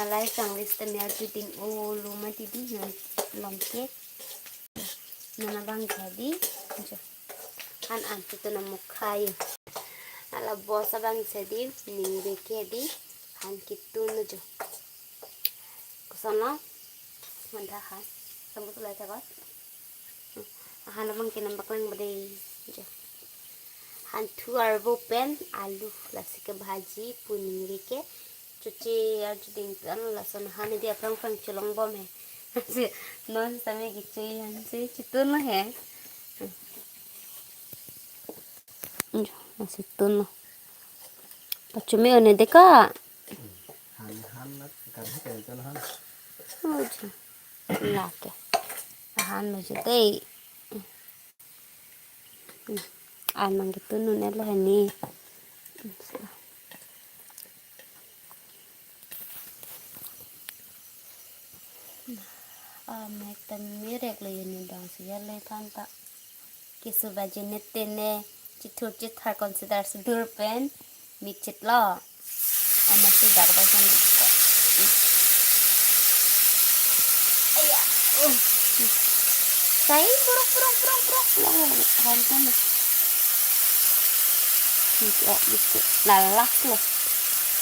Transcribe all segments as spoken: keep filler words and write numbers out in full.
Alai sang list me arju ding olo mati di non long ke. Non abang jadi. Jo. Han an itu na mukha yo. Ala boss abang jadi ningve ke di han kitun jo. Koson lo? Mantha han. Sambu tulai ta kos. Han abang ke nambak lang bade. Jo. Hanthu arvo pen alu lasi ke bhaji pu ningve ke. Choche arju ding pen lason han di aphrang phrang cholong bom he. Si non sami kichoi han si chitun lo he. Jo, lasi tun lo. Pachumi one deka. Han, han na, kan ha kan kan han. Oh, jo. Lake. Han lo je dei. An mang kitun un-e lo hini. Ah, mek ta mirek lo yini dong si ya le than ta. Keso bhaji ne te ne chithur chithar consider si dur pen michit lo. Ama si dak ba san. Aya. Uh. Sai buruk buruk buruk buruk. Lang lang han kan. Ni oh ni lalas lo.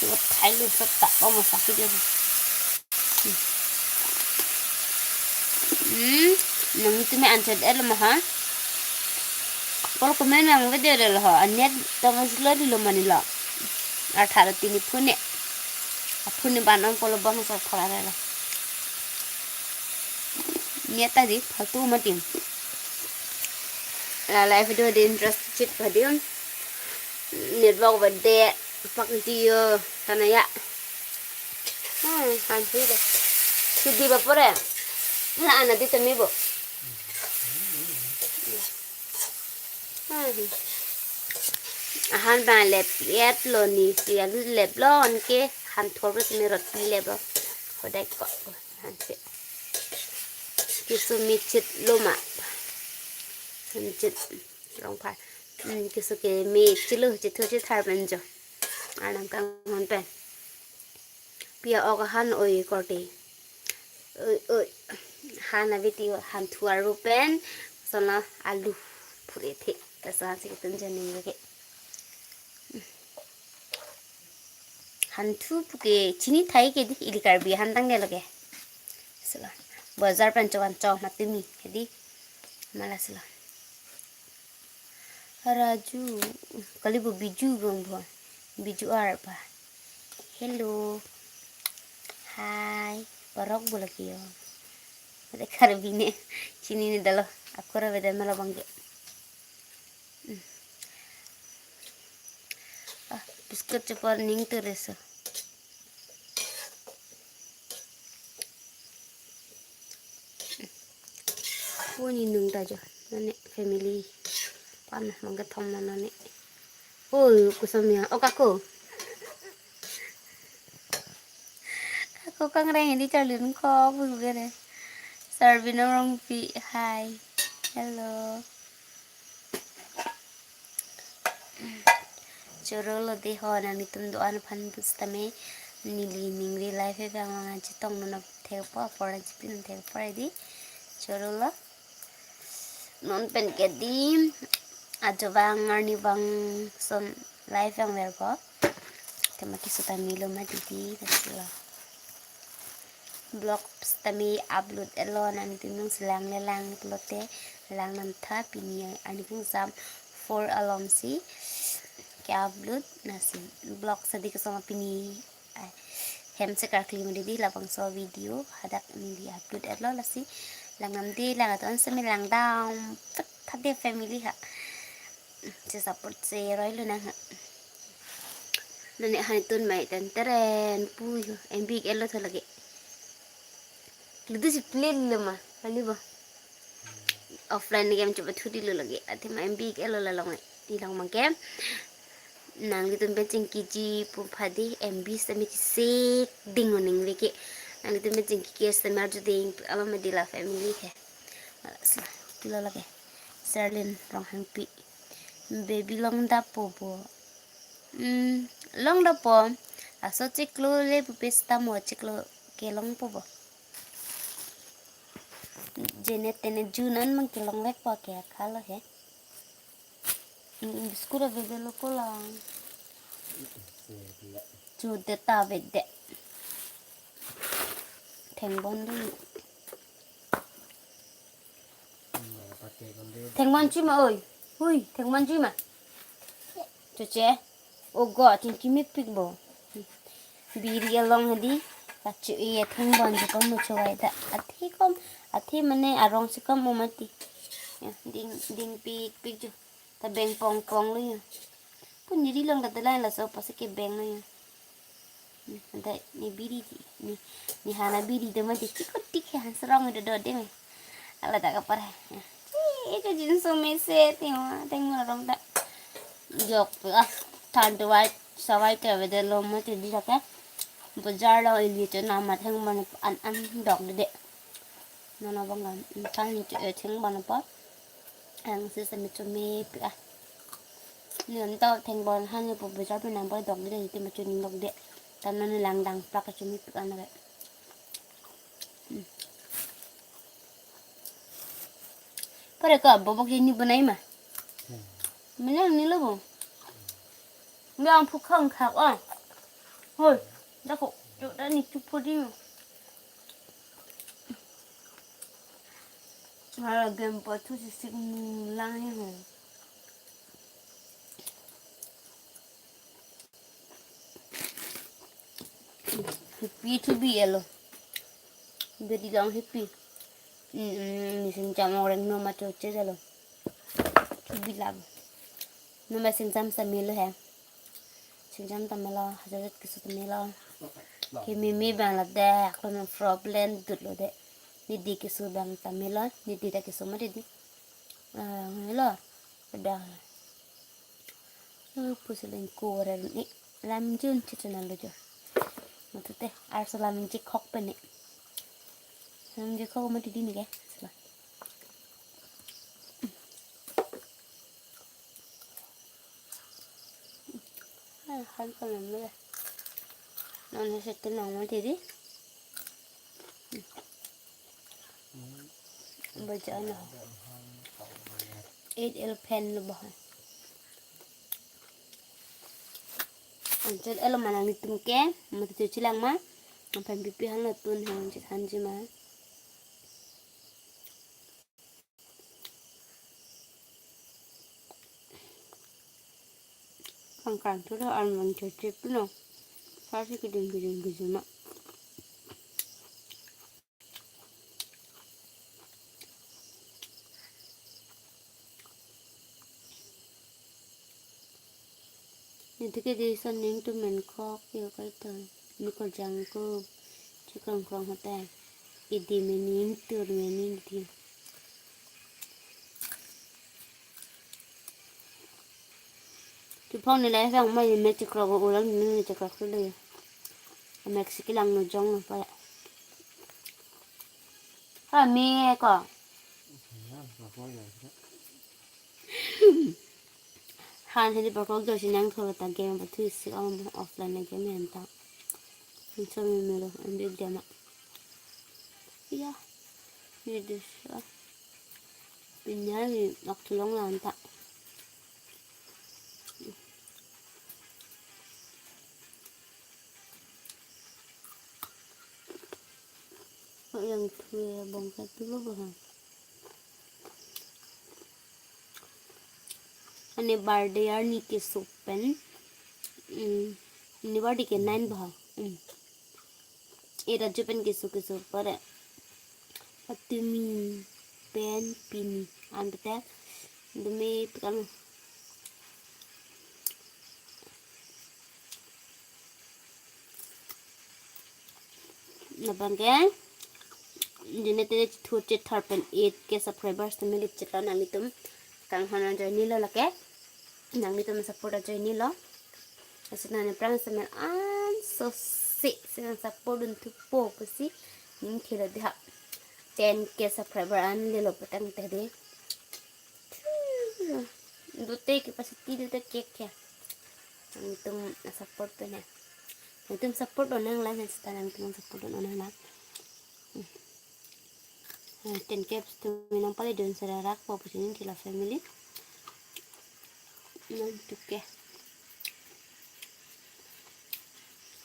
Ni thai lo sa ta lo mo sakit ya. Hmm, nang itu me answer er lo mo ha. Kalau komen nang video er lo ha, anet tong sila di lo mani lo. Arthara tini phone. A phone ban ong polo bang sa thara lo. Net tadi faltu mati. La live video di interest chit padi. Network bade pak dio tanaya. Hmm, han si de. Si di bapore. La ana di temi bo. Hmm. Ahan ba lep yet lo ni si alu lep lo anke hanthu arvo si me roti lep lo. Hodai ko. Han si. Keso michit lo ma. Michit. Rong pha. Hmm, keso ke michit lo chithur chithar pen jo. Arnam kanghon pen. Pia ok han oi korte. Oi, oi. Han aviti hanthu arvo pen. Sona alu phure the. Laso han si kitun jo ningve ke. Hanthu puke chini thai ke di ili Karbi han tangte lo ke. Sila. Bazar pen chokan chok matumi ke di. Mala sila. Raju, kali bo Biju bang bo. Biju arpa. Hello. Hi. Parok bo lagi yo. Mate Karbi ne. Chini ne dalo. Akura beda mala bangke. Hmm. Ah, biscuit chopor ning tu reso. Puni nung ta jo. Nane family. Pan mangke thom nane. Oi, kusam ya. Oh, kako. Kako kangreng di charlun ko bu gere. Sarbino Rongpi. Hi. Hello. Choro lo de ho nanglitum do-an aphan pusitame neli ningve live he bang ang chetong non thekpo apor ang chipin thekpo di. Choro lo. Non pen ke di ajo bang arni bang son live ang verpo. Tema keso tame lo ma didi lo. Vlog sitame upload et lo nanglitum nung si lang le lang pulote lang nam tha pini arni pung jam four alom si ke upload nasi vlog sadi kesong pini, ah, hem se karkli mudi di labangso video hadak neli upload et lo lasi lang nam di lang aton semi lang down pet thade family ha. Se support se roi lo nang ha. Nane han tun mai ten teren pu yo. M B ke lo tho lagi. Ludu si play lo ma. Kali bo. Offline game coba thudi lo lagi. Ati ma M B ke lo la long. Di long ma game. Nanglitum pen chingkiji pu phadi M B sitame chisik ding oning veke. Nanglitum pen chingkiji sitame arju ding alo me di la family he. Kilo lagi. Serlin Ronghangpi. Baby long dapo bo. Hmm, long dapo. Laso chiklo le pupe seta mo chiklo kelongpo bo. Jenet tenet junan mang kelongvekpo ke akhalo he. Hmm, biscuit avedetlo ko lang. Chudet ta avedet. Thengbon dun. Thengbon chima oi. Hui, thengbon chima. Choche. Ogo, chingki mepik bo. Biri along hadi. Kachu e thengbon si kom mucho ai ta. Athe kom, athe mane arong si kom umati. Ya, ding, ding pikpik jo. Ta beng pongpong lo ya. Pun jiri long ta telan laso pasi kebeng lo ya. Hmm, anta ne biri di, ne, ne hana biri do mati chikotik he han serong do do deme. Ala ta kapar he. Eh, itu jinso mese ti ma, teng ma rong ta. Jok pe ah, than tu vai, savai ke avedetlo mati di ta ke. Bazaar lo ili chonam ma thengbon an an dokdede. Non abang kan, than chu, eh, thengbon apot. Ang si sami chomepik ah. Ni anta thengbon han ni pu bazaar pen nangpo dokdede, ti ma chuning dokde. Tan non langdang plak chomepik an re. Hmm. Pare ka bobok je ni bonai ma. Menang ni lo bo. Biang phukhang khak ah. Hoi, dako, jo da ni chupo di. Hala game po thu si sik mu lang he ho. Hepi thubi elo. Beri long hepi. Hmm, hmm, ni singjam orang no ma choche jalo. Thubi lab. No ma singjam samelo he. Singjam ta melo, hajarat keso ta melo. Ke mimi bang la de, aklo no problem dut lo de. Ni di keso bang ta melo, ni di ta keso ma di di. Ah, melo. Pada. Eh, pusi lengko ora ni. Lam jun chichun alo jo. Matute, arso lam jikhok pen ni. Lam jikhok ma di di ni ke. Sila. Ah, han ko lam le. Non he setin nang ma di di. Baja na. Eight elephant lo bah. Anchot elo ma nanglitum ke, mati chuchi lang ma. Aphan pipi han lo tun han chit han ji ma. Kangkang tu lo an man chuchi puno. Pasi kiding kiding kiding ma. Nitike di son ning tu men khok yo kai ta. Ni ko jang ko. Chikong krong hote. Idi mening tur mening di. Chupong ni lai sang mai me chikrok ulang ni chikrok tu le. Mexico lang no jong no pa. Ha mi ko. Han hedi pakok jo sinang tholo ta game ba thu isi om offline na game hen ta. Hin so mi melo an bi game. Ya. Ni dis. Pinya ni nok thulong lan ta. Yang thu bong ka tu lo bo ha. Ani birthday arni keso pen. Hmm. Ani birthday ke nine bo ha. Hmm. Era jo pen keso keso pare. Patumi pen pini. An bete. Dumi tukang. Labang ke. Jene te thu chethar pen eight K subscribers te milik chit lo nanglitum. Kanghon ajoine lo lake. Nanglitum support ajoine lo. Asin nani prang semen an so si. Semen support dun thupo pusi. Ning khelo de ha. Ten K subscriber an lelo petang te de. Dute capacity dute cake ya. Nanglitum support pen ya. Nangtum support do nang lang, seta nangtum support do nang lang. Hmm. Eh, ten K tumi nangpale dun serarak po pusi neli la family. Nang two K.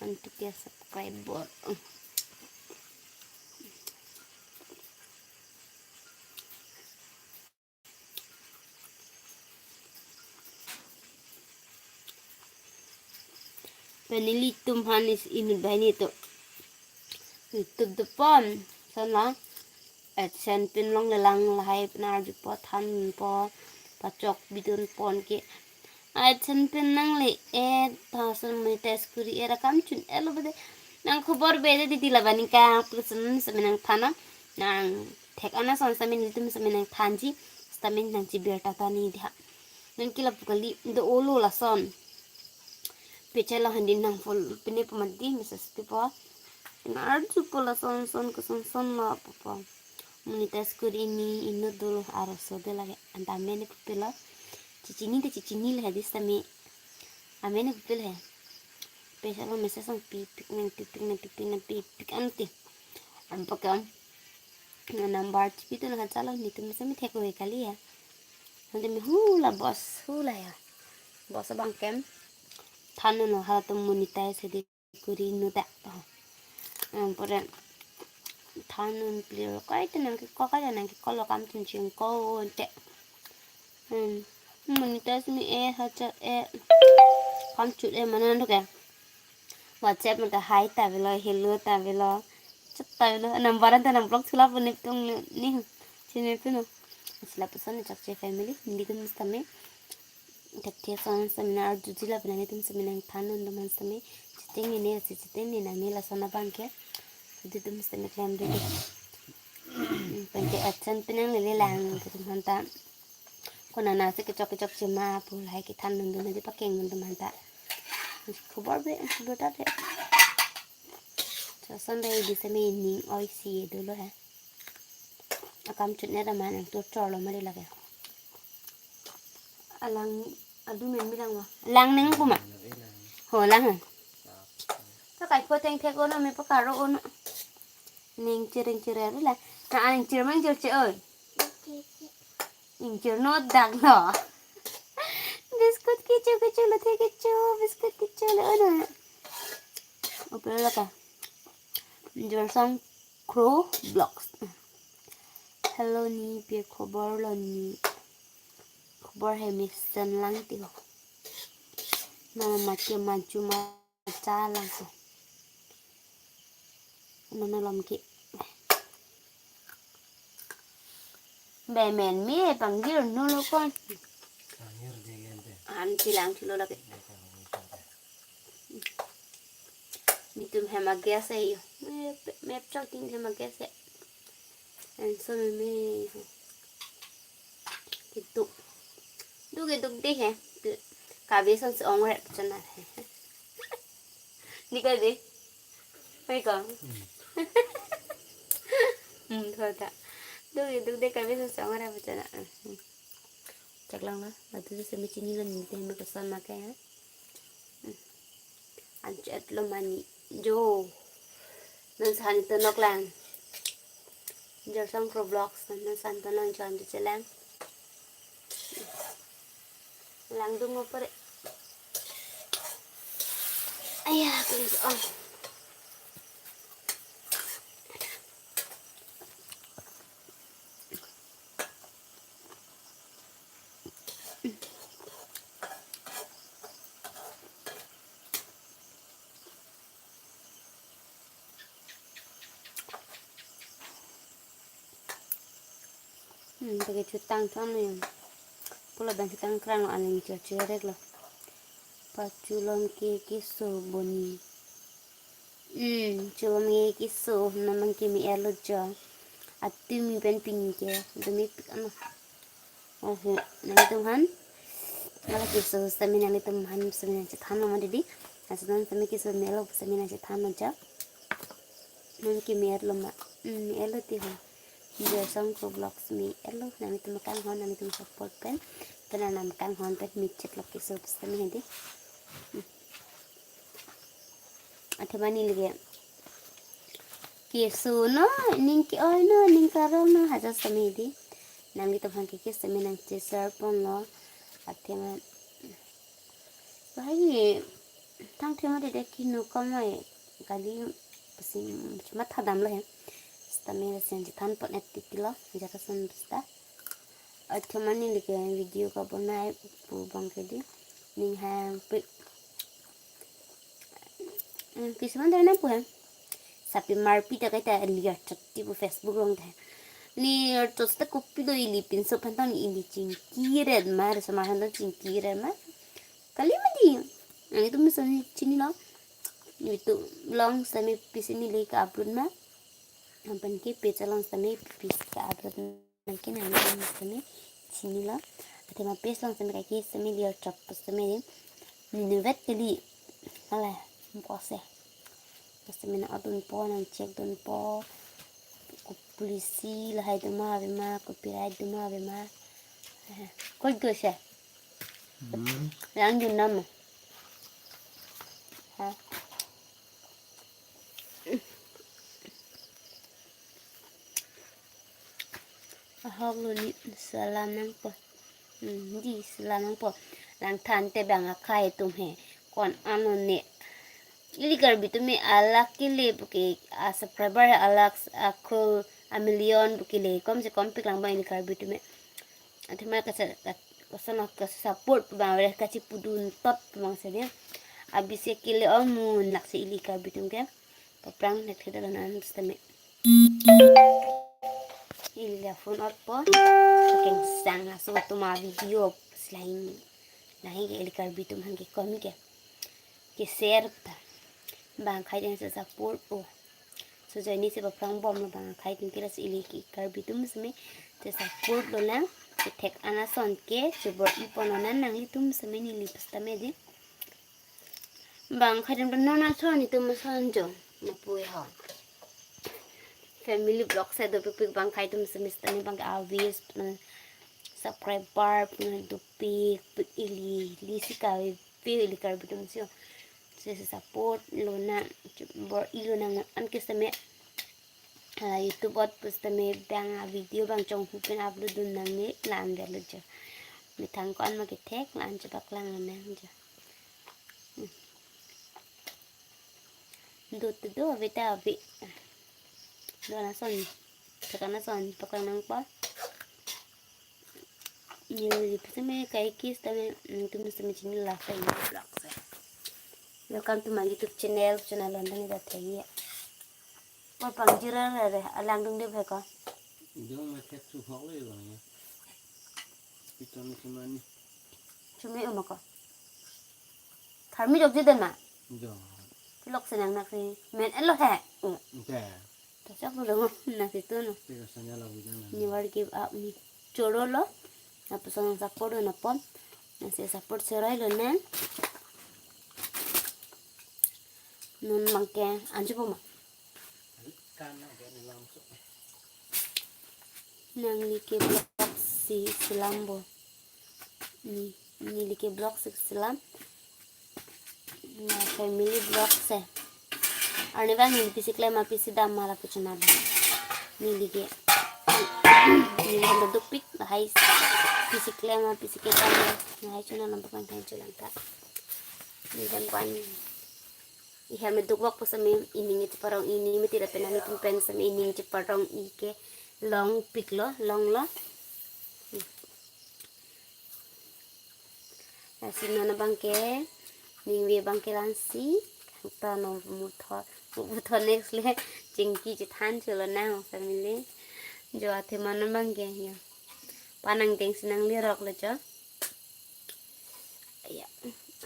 Nang two K subscriber. Hmm. Pen nelitum aphan is inut banghini to YouTube dopon. Sana AdSense pin longle lang lahai pen arjupo thanpo pachok bidun pon ke. AdSense pin nangle-et, thason monetize kuri-et akam chun-etlo bade. Nang khobor bede didi labani ka person sami nangthan na. Nangthek-an ason sami nelitum sami nangthanji, sami nangchiber tata ni diha. Nangke lapu kali do-olo lason. Pechala handi nang follow pine pamadi message pipo. Nang arjupo lason son ke son son lo pupo. Monetize kuri ni inut dolo arloso de lake. Anta amen pupilo. Chechinine te chechinine le hadis tame. Amen pupilo he. Pechala message nangpipik nangpipik nangpipik nangpipik ante. Ampakam. Number chipi tu nang chala nelitum sami thek-oi kali ya. Nelitum hula boss hula ya. Boss abang ke thannon lo halatum monetize hedi kuri nu ta. Hmm, pore thannon plir kai te nangke ko kai nangke ko lo kam chun chingko te. Hmm, monetize me-et hajar-et. Kam chut-et mane nang ke. WhatsApp nang ke hi ta avelo, hello ta avelo, chat ta avelo. Number anta nang block thula pu nelitum ni. Chini pinu. Sila puson ni chokche family. Nelitum sami. Thekthek ason sami nang arjuji lapen nelitum sami nangthan nelitum aphan sami. Cheteng ni ne si cheteng ni nang ni lason abang ke. Nelitum sami klemdun. Pen ke AdSense pin nangle lang nelitum aphan ta. Konat nat si kechok kechok chema pu lahai kethan dun dun hadi pakeng dun dun aphan ta. Khobor be, khobor ta de. Lason dei di sami ning oi si dolo he. Akam chut-et aman nang to chorlo mari lake. Alang adu men bilang wa. Lang neng kuma. Ho lang he. Ta kai pho thengthek ono me pakaro ono. Ning chiring chiring la. Na ning chir mang chir che oi. Ning chir no dak lo. Biscuit kecho kecho lo the kecho biscuit kecho lo ono. Open lo ka. Jorsong Crow Vlogs. Hello ni pi khobor lo ni. Khobor he mesen lang ti ho. Mama mati maju ma cha lang so. Mama lom ke. Be men me pangjir no lo kon. Pangjir de gente. An chilang chilo lake. Nelitum hem a gas he yo. Mep mep chok tin hem a gas he. Anso meme ho. Keduk. Duk keduk de he. Kabe son se ong rep chana he. Ni ka de. Oi ko. Hmm, tho ta. Duk keduk de kabe son se ong rep chana. Hmm. Chak lang na. Latu se me chinine lo neli te me koson ma ke. Hmm. An chet lo mani jo. Nang sani to nok lang. Jorsong Crow Vlogs nang san to lang jon je lang. Lang dung mo pare. Aya, please. Oh. Hmm, pakai chutang chon lo yang. Pula bang chutang krang lo aning chirchirek lo. Pachulom ke keso boni. Hmm, chulom ke keso namang ke me-etlo jo. Atu me pen ping ke, dumi pik ano. Oho, nanglitum aphan. Ala keso sami nanglitum aphan sami nangchethan lo ma didi. Aso non sami keso me-etlo sami nangchethan lo jo. Nang ke me-etlo ma. Hmm, me-etlo ti ho. Jorsong Crow Vlogs me-etlo. Nanglitum kanghon, nanglitum support pen. Pen nanglitum kanghon pen me-chet lo keso sami hedi. Hmm. Athema neli ke keso no, ning ke-oi no, ning karong no, hajar sitame di. Nanglitum aphan ke ke sitame nangcheshare ponlo. Athema, bahai, thang thema de de kinu kamai kali, pasi chuma thadam lo he. Sitame sen chethan pon et titi lo, jara son bista. Athema neli ke video kabonai pu abang ke di. Ning hang pi. Hmm, kisuman dana pu he. Sapi marpi ta kaita liar chatti pu Facebook along ta. Ni chot ta kopi do ili pinso aphan ta ili chingki ret ma, resomar aphan ta chingki ret ma. Kali mati. Nanglitum sitame chinilo. Itu along sitame pisi neli ke-upload ma. Aphan ke page along sitame pisi ke-upload ma. Nangke nanglitum sitame chinilo. Athema page along sitame kaike sitame liar chot sitame neli nuvet kali. Ala, mpo se. Sitame nang-odunpo, nang-check dunpo. Ko policy lahai do ma ave ma, copyright do ma ave ma. Eh, koi go se. Hmm. Yang dun nama. Ha. Ahok lo ni salam nangpo. Hmm, di salam nangpo. Langthan te bang akhai atum he. Ko-an ano ne. Ili Karbi atum he alak kele puke, a subscriber he alak a crore a million puke le. Kom se kom pik lang ba ili Karbi atum he. Athema kasa, ka-, kasa no kasa support bang re kachipudun tot bang se de. Abisi kele omun lak se ili Karbi atum ke. Paprang nek theda lanan sitame. Ili la phone ot po. Kengsang aso atum a video selain. Lahai ke ili Karbi atum aphan ke komi ke. Ke-share ta. Bang akhai atum se support o. So join ni se paprang bom lo bang akhai atum ke lasi ili ke Karbi atum sitame. Se support lonang. Kethek an ason ke. Se bor-i pon lonang nanglitum sitame neli pusitame di. Bang akhai atum non ason itum ason jo. Napui ho. Family vlog se dopikpik bang akhai atum sitame bang ke awis, mm, subscriber, mm, dopikpik ili, ili si ka ave ili Karbi atum si ho. Se, se support lonang, bor-i lonang an ke sitame. Ah, YouTube ot pusitame bang a video bang chonghu pen upload dun nangne la-an avelo jo. Methang ko-an ma kethek la-an chepaklang lonang jo. Hmm. Do te do, ave ta ave. Do na son. Thek an ason paklang nangpo. Neli pusitame kaike sitame, mm, itum sitame chinilo, family vlog se. Welcome to my YouTube channel, channel lontan ida thegi. Por pang jira re re, alang dung de bhai ko. Jong ma thek su phok le bang ya. Piton sumani. Chumi uma ko. Tharmi jok jiden ma. Jong. Pilok senang nak si. Men elo he. Mm. Oke. Tachak lo dong, nang situ no. Tiga sanya lagu jangan. Never give up ni. Choro lo. Lapuson nang support lo napon. Nang si support serai lonang. Non bang ke anju po ma. Kan nang ke ni langsung. Nangli ke vlog si selam bo. Ni, neli ke vlog si selam. Na family vlog se. Arni bang neli pisi klem ma pisi dam ma lapu chena bang. Neli ke. Neli kan dopik bahai pisi klem ma pisi kedam ma. Bahai chena lampu kan kan chulang ka. Neli kan pan. Ihe me dukvok pusitame ining cheparong, ining me tira penang itum pen sitame ining cheparong-i ke longpik lo, long lo. Lasi non abang ke, ningve abang ke la-an si, ta non muthot, muthot next le, chingki chethan cholo nang family. Jo athema non abang ke, ya. Panang deng si nanglerok lo jo. Ya,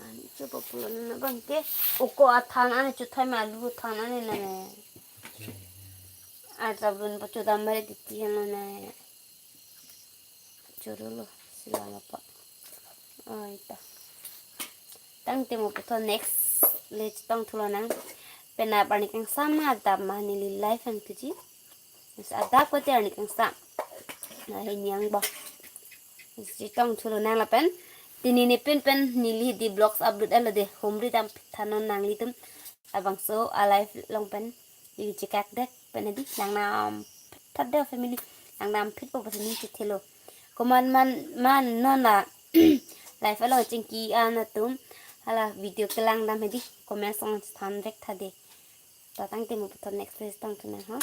an cho populo non abang ke, oko athan an cho thai ma alu athan an na ne. Arta bun pa cho dam bare titi han lo ne. Choro lo, sila lo pa. Oi ta. Tangte mo puthot next le chetong thu lonang. Penap arni kangsam adap ma neli live ang tuji. Adap ko te arni kangsam. Na he niang ba. Chetong thu lonang lapen. Pini ne pin pen neli di vlogs upload alo de. Humri dam thanon nanglitum. Labangso a live along pen ili chekak det pen hedi, langdam phit det family, langdam phitpo pusi ning chethelo. Komat man, man non la live along chingki an atum hala video kelangdam hedi, comment along chethan vek tha dei. Ta tangte mo puthot next video tangthu nang ho.